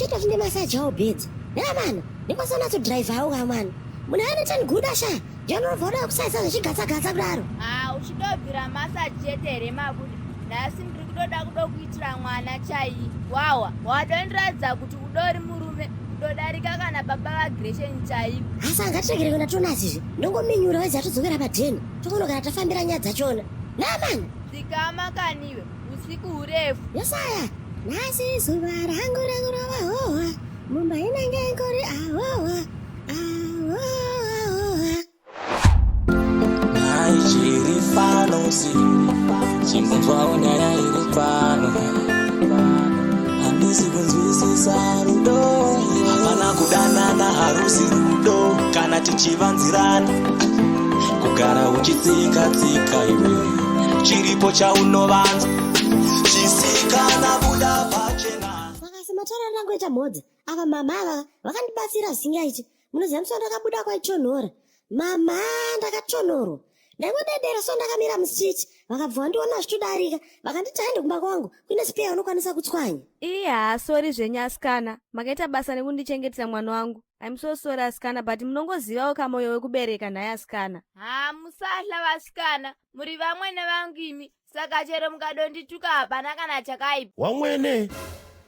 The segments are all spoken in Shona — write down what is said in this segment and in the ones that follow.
Chete vachinde massage awo bedzi. Neamana, ndikwanisa kunatso drive awo kamwana. Munhu anoita niguda sha. Ndianobva oda kusaisa zvichigatsa gatsa kudaro. Ah, uchidobvira massage chete here mabude? Nhasi ndiri kutoda kudokuitira mwana chaiyi. Wawa, wadondiratidza kuti udori murume kudodarika kana baba vaGresheni chaivo. Asi angatiregere kuenda tonasi zve. Ndongominyura waizi atodzokera padheni. Tokonogara tafambira nyaya dzachona. Neamana. Dzikama kaniwe. Usiku hurefu. Yesaya, nhasi zuva rangu rekurova hohwa, mumba inenge ingori ahohwa, ahohwa. Nhai chiri pano si chimbonzwawo nyaya iri pano handisi kunzwisisa rudo hapana kudanana harusi rudo kana tichivanzirana kugara uchitsika tsika iwe chiripo chaunovanza chisikana buda pachena Saka semataura andangoita mhodza, ava mama ava vakandibatsira zvisingaiti. Munoziva musi wandakabuda kwaitonhora. Mama ndakatonhorwa. Ndaingodedera so ndakamira mustreet vakabva vandiona zvichidarika vakanditi aende kumba kwangu kuine spare unokwanisa kutswanya. Ii haa sorry zvenyu asikana makaita basa nekundichengetera mwana wangu. I'm so sorry asikana but munongozivawo kamoyo wekubereka nhai asikana. Haa musahla vasikana muri vamwene vangu imi saka chero mukadondituka hapana kana chakaipa. Wamwene.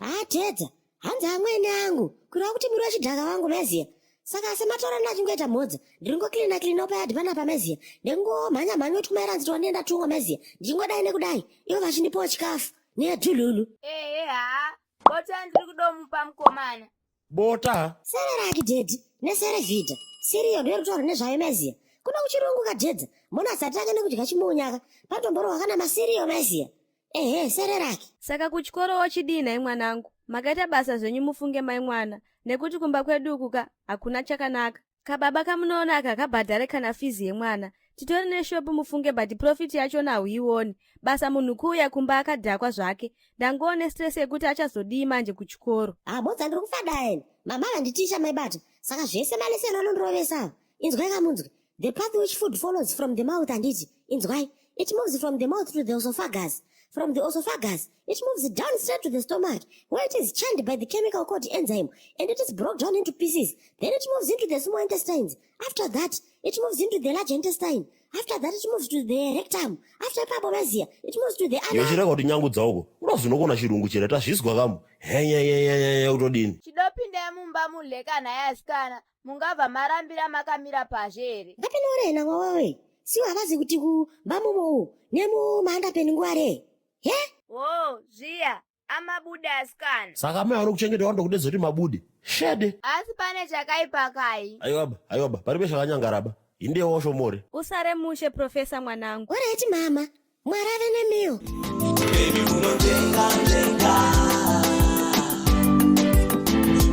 Haa Tedza hanzi amwene angu kureva kuti muri wechidhaka wangu meziya saka semataura ndachingoita mhodza ndiri ngocleana cleana payadhi panapa meziya ndingomhanya mhanya kuti kumairanzi tiwandienda tungwa meziya ndichingodai nekudai ivo vachindipawo chikafu nedhululu. Ehe haa bota ndiri kudomupa mukomana. Bota. Sereraki dhedhi neserevhidha siriyo ndiyo kutaura nezvayo meziya kuno kuchirungu kadhedza munhu asati ake nekudya chimunyaka patomborohwa kana masiriyo meziya ehe sereraki. Saka kuchikoro wochidii nhai mwanangu? Makaita basa zvenyu mufunge mai mwana nekuti kumba kwedu uku ka hakuna chakanaka. Kababa kamunoona aka kabhadhare kana fizi yemwana. Titori neshop mufunge but profit yachona hauioni. Basa munhu kuuya kumba akadhakwa zvake. Ndangoone stress yekuti achazodii manje kuchikoro. Ah bodza ndiri kufadaya ini. Mama vanditicha maibata. Saka zvese maleseni anondirovesa ava. Inzwai kamunzwe. The path which food follows from the mouth handiti. Inzwai. It moves from the mouth to the esophagus. From the esophagus, it moves down straight to the stomach, where it is churned by the chemical called enzyme, and it is broken down into pieces. Then it moves into the small intestines. After that, it moves into the large intestine. After that, it moves to the rectum. After ipapo maziya, it moves to the Iwe chirega kuti nyangu dzauko unozvinokona chirungu chera tazvizwa kamu henyeyeyeye utodini Chidopindai mumba mudle kana yasikana mungabva marambira makamira pazhe here? Ngapinore mwawewe. Siwo havazi kuti kumba mumo nemumahanda peni nguva re. He? Wo, zviya, amabude asikana. Saka mai vanokuchengeta vanotokudedza kuti mabude. Shede. Asi pane chakaipa kai? Aiwaba, aiwaba, paribe chakanyangaraba. Hindewo shomore. Usare mushe profesa mwanangu. Oreti mama, Mwari ave nemiwo. Baby unonjenga njenga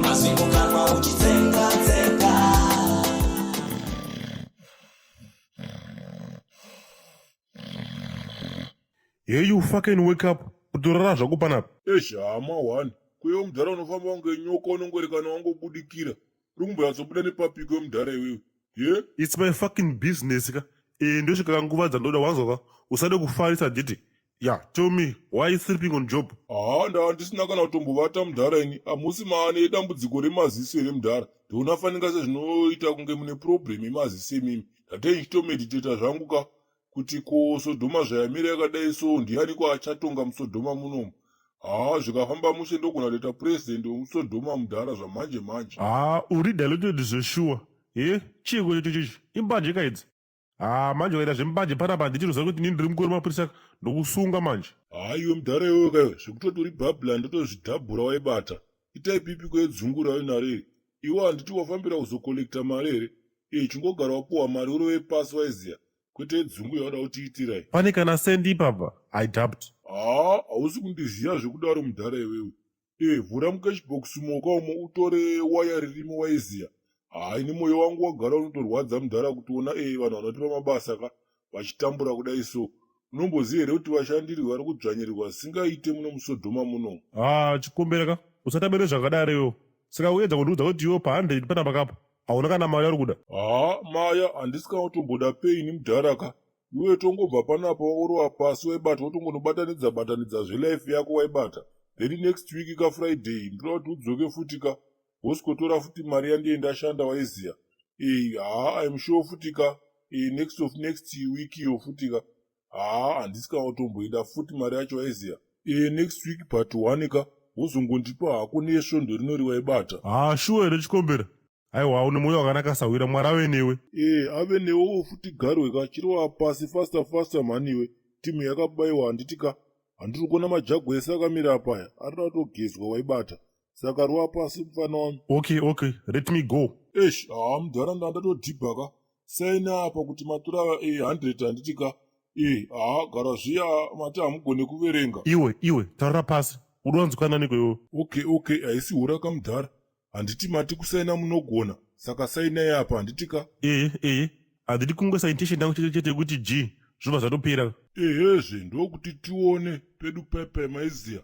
Mazwi mukanwa uchitsenga tsenga Hey you fucking wake up kutorara zvako panapa. Eish hama one kuyewo mudhara unofamba kunge nyoka unongoerekana wangobudikira uri kumbonyatsobuda nepapiko yemudhara iwewe ye It's my fucking business ka. Eh ndosvika kanguva dzandoda wanzwa ka. Usade kufarisa handiti. Yeah, tell me why you sleeping on job? Haa ndaa ndisina kana kutombovata mudhara ini hamusi maane dambudziko remaziso here mudhara ndoona fanika sezvinoita kunge mune problem yemaziso imimi ndatei ndichitomeditata zvangu ka kuti ko sodhoma zvayamira yakadai so ndianiko achatonga musodhoma munomu haa zvikafamba mushe ndogona kutoita president wemusodhoma mudhara zvamanje manje Haa uri diluted zveshuwa. He chiiko ichocho chichi? Imbanje ka idzi? Haa manje ukaita zvembanje panapa handiti unoziva kuti inini ndiri mukuru wemapurisa ka ndokusunga manje. Haa iwe mudhara iwewe kaiwe zvekutoti uri babla ndotozvidhabhura waibata itai pipiko yedzungu raunaro iri iwe handiti wafambira kuzokolekta mari here ee chingogara wapuhwa mari urove pasi waiziya kwete yedzungu yauda kutiitirai Pane kana sendi ipapa? I doubt. Haa hausi kundiziva zvekudaro mudhara iwewe ee vhura mucashbox moka umo utore waya ririmo waiziya haa ini moyo wangu wagara unotorwadza mudhara kutiona ee vanhu vanotipa mabasa ka vachitambura kudai so unomboziva here kuti vashandirwi vari kudzvanyirirwa zvisingaite muno musodhoma muno Haa chikombera ka usatambe nezvakadaro iwewe. Saka uedza kundiudza kuti iwe pa 100 panapa kapa hauna kana mari yauri kuda. Haa maya handisi kana kutomboda pay ini mudhara ka iwe tongobva panapa wakurova pasi waibata wotongonobatanidza batanidza zvelife yako waibata. Then next week ka Friday ndoda kuti udzoke futi ka wosikotora futi mari yandiye ndashanda waiziya. E, haa I'm sure futi ka e, next of next week iyo futi ka haa handisi kana kutomboida futi mari yacho waiziya. E, next week but one ka wozongondipa hako nesvondo rinori waibata. Haa shuwa here chikombera? Aiwa une mwoyo wakanaka sahwira Mwari ave newe. E, ave newewo futi garwe ka chirova pasi faster faster mhani iwe. Timu yakabaiwa handiti ka handiri kuona majagwa ese akamira apaya arikuda kutogezwa waibata saka rova pasi mufana wami. Okay okay let me go. Eish haa mudhara nda ndatodhibha ka saina apa kuti matura e 100 handiti ka e haa gara zviya mati hamugone kuverenga. Iwe iwe taurira pasi unoda kunzwikwa naniko iwewe. Okay okay haisi hura ka mudhara handiti mati kusaina munogona saka sainai apa handiti ka. Ehe ehe handidi kungo citation yangu chete chete yekuti G zvobva zvatopera. Ehezve ndokuti tione pedu pepe maiziya.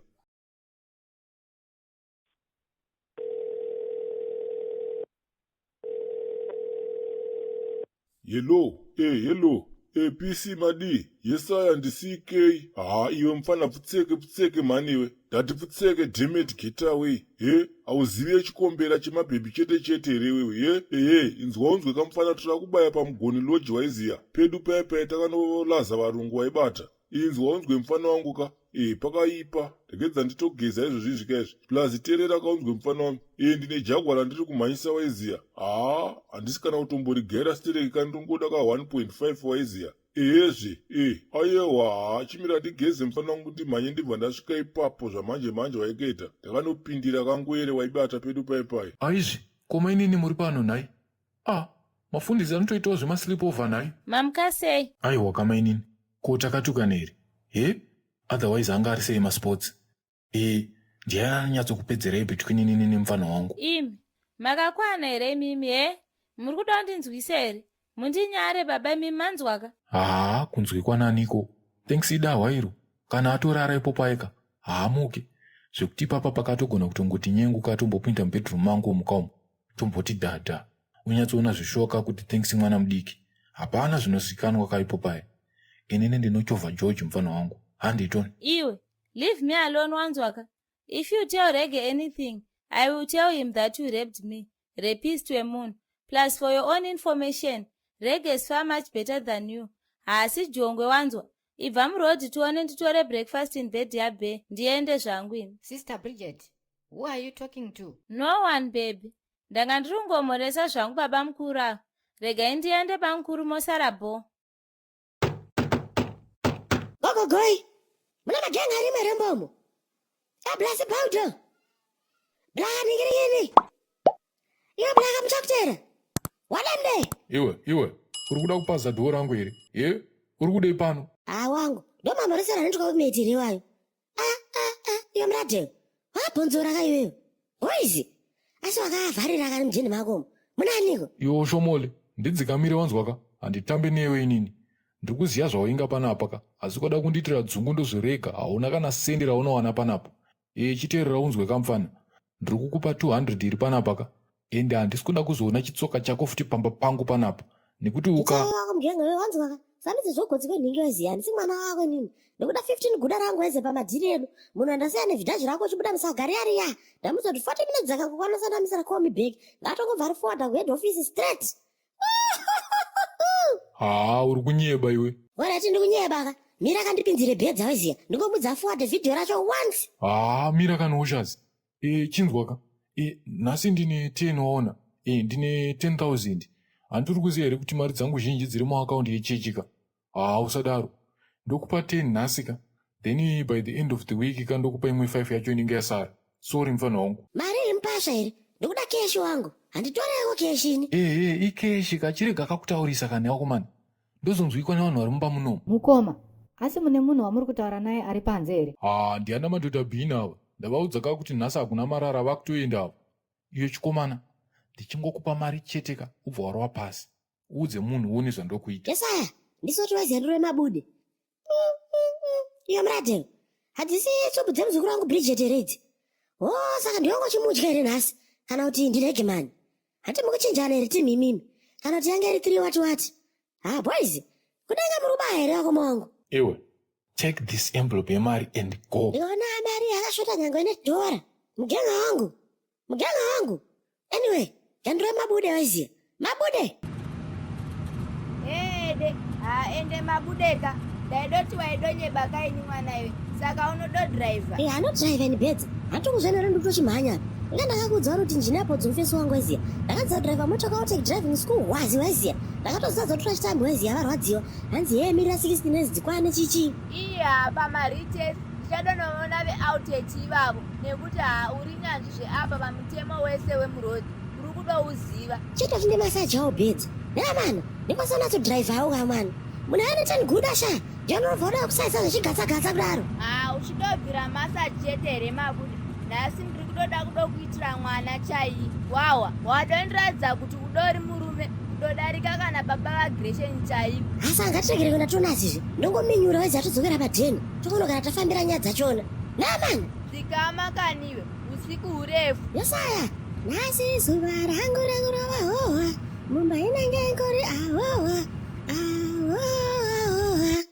Hello, eh hello, eh PC madii? Yesaya ndi CK. Haa iwe mfana pfutseke pfutseke mhani iwe. Ndati pfutseke damn it get away. He, hauzive chikombera chemabhebhi chete chete here iwewe? He, ehe, inzwa unzwe kamfana toda kubaya pamugoni lodge waiziya. Pedu paya paya takanolaza varungu waibata. Inzwa unzwe mfana wangu ka. Eh, pakaipa. Regedza nditogeza izvozvi izvi ka izvi. Plus terera ka unzwe mfana wangu. Eh, ndine jagwa randiri kumhanyisa waiziya. Haa, handisi kana kutomborigaira stereki ka ndingoda ka 1.5 waiziya. Ehezve, eh, ayewa haa, chimira ndigeze mfana wangu ndimhanye ndibva ndasvika ipapo zvamanje manje waikaita. Ndakanopindira kangwere waibata pedu pai pai. Aizve, ko mainini muri pano nhai? Ah, mafundisi anotoitawo zvemasleepover nhai? Mamuka sei? Aiwa ka mainini, ko takatukana here? He? Otherwise anga ari sei masports? Eh, ndiani anonyatsokupedzerai between inini nemupfanha wangu? Imi, makakwana here imimi he? Muri kuda kundinzwisa here? Mundinyare baba imimi manzwaka? Haa, kunzwikwa naniko? Thanks idahwa iro. Kana atorara ipo paika, haamuke. Zvekuti ipapa pakatogona kutongoti nyengu katombopinda mubedroom mangu omuka umu. Tomboti dhadha. Unyatsoona zveshuwa ka kuti thanks mwana mudiki. Hapana zvinozikanwa ka ipo paya. Inini ndinochovha George mupfanha wangu. Handei tone. Iwe, leave me alone wanzwaka? If you tell Reggae anything, I will tell him that you raped me. Rapist wemunhu. Plus for your own information, Reggae is far much better than you. Haasi jongwe wanzwa? Ibva muroad tione nditore breakfast in bed yaBee ndiende zvangu ini. Sister Bridget, who are you talking to? No one baby. Ndanga ndiri kungomhoresa zvangu baba mukuru ava. Regai ndiende bamukuru mosara bho. Gogogoi, muna magenga arimo here mbomo? Ablasi baudo. Blaka ningirikini. Iwe blaka muchakutera. Wadambe. Iwe, iwe, uri kuda kupaza dhoo rangu here? Ye? Uri kudei pano? Ah wangu, ndomamhoresera anoitwa kumeti here wayo. Ah ah ah, iwe muradheo. Wakabhonzora ka iwewe. Boys. Asi wakavharira kani mujeni mako umu. Munaniko? Iwe Shomole, ndidzikamire wanzwa ka? Handitambe newe inini. Ndiri kuziva zvawainga panapa ka, asi ukada kundiitira dzungu ndozvirega, hauna kana sendi raunowana panapa. Ee chiteerera unzwe ka mfana. Ndiri kukupa 200 iri panapa ka. Ende handisi kuda kuzoona chitsoka chako futi pamba pangu panapa. Nekuti uka Chitsoka wako mugenga wewe wanzwa ka? Samidzi zvogotsi kwenhingi weziya handisi mwana wako inini. Ndikuda 15 guda rangu weze pamadhiri edu. Munhu andasiya nevhidhaji rako uchibuda musaga riya riya. Ndamudza kuti 40 minutes dzakakukwana usati call me back. Ndatongobva ari forward kuhead office straight. Haa uri kunyeba iwe. Warati ndikunyeba ka. Mira kandipinzire bhedza weziya. Ndingomudza forward video racho once. Haa mira kanooshazi. E, chinzwa ka. E, nhasi ndine 10 waona. E, ndine 10,000. Hanti uri kuziva here kuti mari dzangu zhinji dziri muakaundi yechechi ka. Haa usadaro. Ndokupa 10 nhasi ka. Then by the end of the week ka ndokupa imwe 5 yacho inenge yasara. Sorry mfana wangu. Mari iri mupasha here? Ndikuda keshi wangu. Handitoreko keshi ini. Ehe, ikeshi ka chirega kakutaurisa kani wakomana. Ndozonzwikwa nevanhu vari mumba munomu. Mukoma, asi mune munhu wamuri kutaura naye ari panze here? Haa, ndiana madhodha bhini ava. Ndavaudza ka kuti nhasi hakuna marara vakutoenda ava. Iyo chikomana, ndichingokupa mari chete ka ubva warova pasi. Uudze munhu uone zvandokuita. Yesaya, ndisoti waziya ndiro mabude. Iyo muradhero, hadzisi tsvubhu dzemuzukuru wangu Bridget here idzi? Oh, saka ndiwe wangochimudya here nhasi? Kana kuti ndirege mani? Hati mukuchinjana here team imimi? Kana kuti yange iri 3 wati wati? Ha boys, kudenga muri kubaya here vakoma wangu? Iwe, Take this envelope yemari and go. Ndikaona mari yakashota nyange nedhora. Mugenga wangu. Mugenga wangu. Anyway, gandiro mabude waiziya. Mabude. Ede, ha ende mabudeka. Ndaidoti waidonyeba kaini mwana iwe. Saka unododriver. Eh, anodriver ni bedzi. Hatokuzvenera ndikutochimhanya. Inga ndakakuudza kuti njini apo dzomufesi wangu waiziya. Ndakadzidza kudriver mota kwaOtec driving school wazi waiziya. Ndakatozadza kutora chitambi waiziya varwadziwa. Hanzi yeye mirira 16 nezi dzikwane chichi. Iya pamaritest ndichadonoona veoutet ivavo nekuti ha uri nyanzvi zveapa pamutemo wese wemurodhi uri kudouziva. Chete zvine masaji awo bedzi. Neamana, ndikwanisa kunatsodriver kamwana. Munhu ane ten guda sha. Ndianobva kuda kusaisa zvichigatsa-gatsa kudaro. Ha uchidobvira masaji chete here mabude nhasi ndiri kudoda kudokuitira mwana chaiyi wawa wadondiratidza kuti udori murume kudodarika kana baba vagresheni chaivo. Asi angatiregere kuenda tonazizve. Ndongominyura waiziya todzokera padheni. Tokonogara tafambira nyaya dzachona. Neamana. Dzikama kaniwe usiku hurefu. Yesaya, nhasi zuva rangu rekurova hohwa. Mumba inenge ingori ahohwa. Ahohwa.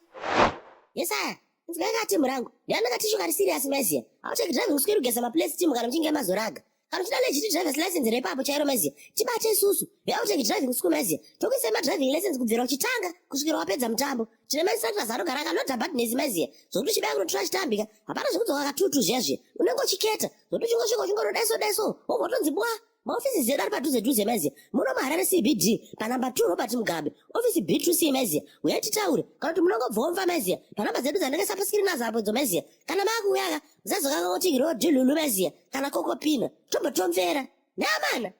Yesaya, inzwa yakati rangu. Ndiani katishu kari serious maiziya. Auteki driving school kugeza maplace team kana muchinge mazoraga. Kana uchida legit driver's license repapo chairo maiziya. Tibate isusu. VeAuteki driving school maiziya. Tokuisai madriving license kubvira uchitanga kusvikira wapedza mutambo. Tine mainstructors anogara akalodha badness maiziya. Zvokuti uchibaya kunotora chitambika. Hapana zvekudzoka katutu zviya zviya. Unenge uchiketa. Zvokuti uchingosvika uchingorodaiso daiso. Wobva watonzi bwa. Maofisi edu ari padhuze dhuze maiziya. Muno muHarare CBD panamba 2 Robert Mugabe. Ofisi B2C maiziya. Uyai titaure. Kana kuti munongobvomva maiziya. Panamba dzedu dzandakaisa paskirini nadzo apo idzo maiziya. Kana maakuuyaka musazokanganwa kuti rodhilulu maiziya. Kana kokopina. Tombotomvera. Neamana.